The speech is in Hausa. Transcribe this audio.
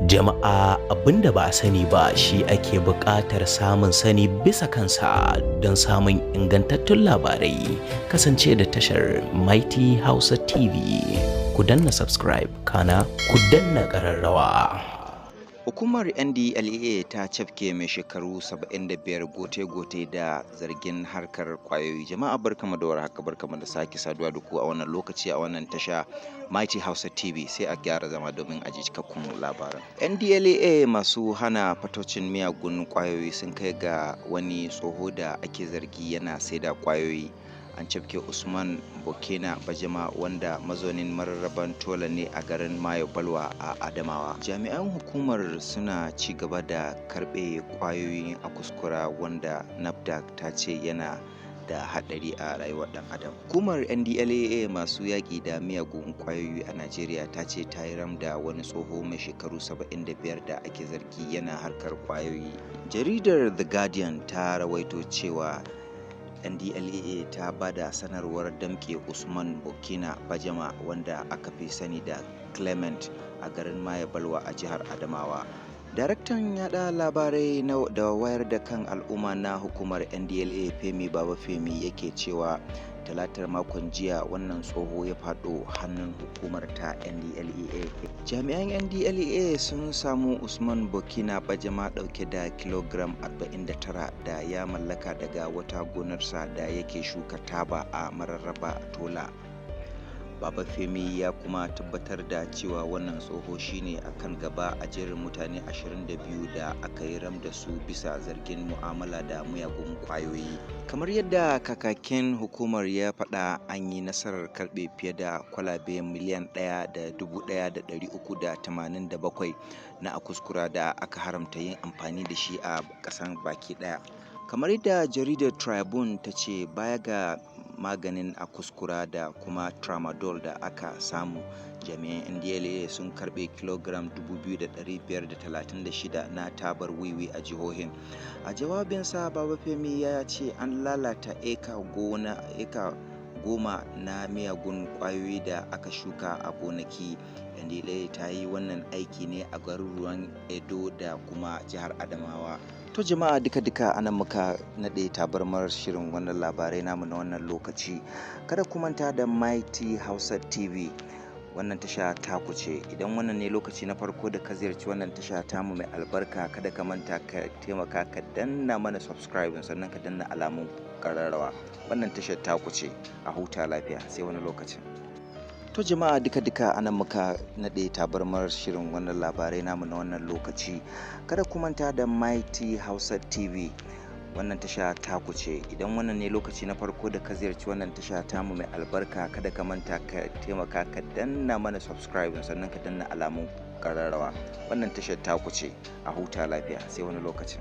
Jama'a, abinda ba a sani ba shi ake buƙatar samun sani bisa kansa don samun ingantattun labarai. Kasance da tashar Mighty Hausa TV. Ku danna subscribe, kana ku danna ƙararrawa. Hukumar NDLEA ta cafke mai shekaru 75 gote-gote da zargin harkar kwayoyi. Jama'a, barkamu da warhaka, barkamu da sake saduwa da ku a wannan lokaci a wannan tasha Mighty Hausa TV. Sai a gyara zama domin a ji cikakkun labaran. NDLEA masu hana fataucin miyagun kwayoyi sun kai ga wani tsoho da ake zargi yana saida kwayoyi. An cafke Usman Bokena Bajama, wanda mazaunin Mararraban Tola ne a garin Mayo Balwa a Adamawa. Jami'an hukumar suna ci gaba da karɓe kwayoyin a kuskura wanda NAFDAC ta ce yana da haɗari a rayuwar ɗan adam. Hukumar NDLEA masu yaƙi da miyagun kwayoyi a Najeriya ta ce ta yi ram da wani tsoho mai shekaru 75 da ake zargi yana harkar kwayoyi. Jaridar The Guardian ta rawaito cewa NDLEA ta ba da sanarwar damƙe Usman Bokina Bajama, wanda aka fi sani da Clement, a garin Mayo Balwa a jihar Adamawa. Daraktan yada labarai da wayar da kan al'umma na hukumar NDLEA, Femi Babafemi, yake cewa Talatar makon jiya wannan tsoho ya faɗo hannun hukumar ta NDLEA. Jami'an NDLEA sun samu Usman Bokina Bajama ɗauke da kilogram 49 da ya mallaka daga wata gonarsa da yake shuka taba a Mararraba Tola. Baba Femi ya kuma tabbatar da cewa wannan tsoho shine a kan gaba a jerin mutane 22 da aka yi ram da su bisa zargin mu'amala da miyagun kwayoyi. Kamar yadda kakakin hukumar ya faɗa, an yi nasarar karɓe fiye da kwalabe 1,137,000 na akuskura da aka haramta yin amfani da shi a ƙasan baki ɗaya. Kamar yadda jaridar Tribune ta ce, baya ga maganin akuskura da kuma tramadol da aka samu, jami'an NDLEA sun karbe kilogram 2,536 na tabar wiwi a jihohin. A jawabinsa, Babafemi ya ce an lalata eka gona eka 10 na miyagun kwayoyi da aka shuka a gonaki. NDLEA ta yi wannan aiki ne a garuruwan Edo da kuma jihar Adamawa. To jama'a, duka-duka anan muka naɗe tabarmar shirin wannan labarai namu na wannan lokaci. Kada ku manta da Mighty Hausa TV. Wannan tasha taku ce. Idan wannan ne lokaci na farko da ka ziyarci wannan tasha tamu mai albarka, kada ka manta ka taimaka ka danna mana subscribe, sannan ka danna alamun ƙararrawa. Wannan tashar taku ce. A huta lafiya, sai wani lokacin. To jama'a, duka-duka anan muka naɗe tabarmar shirin wannan labarai namu na wannan lokaci. Kada ku manta da Mighty Hausa TV. Wannan tasha taku ce. Idan wannan ne lokaci na farko da ka ziyarci wannan tasha tamu mai albarka, kada ka manta ka taimaka ka danna mana subscribe, sannan ka danna alamun ƙararrawa. Wannan tashar taku ce. A huta lafiya, sai wani lokacin.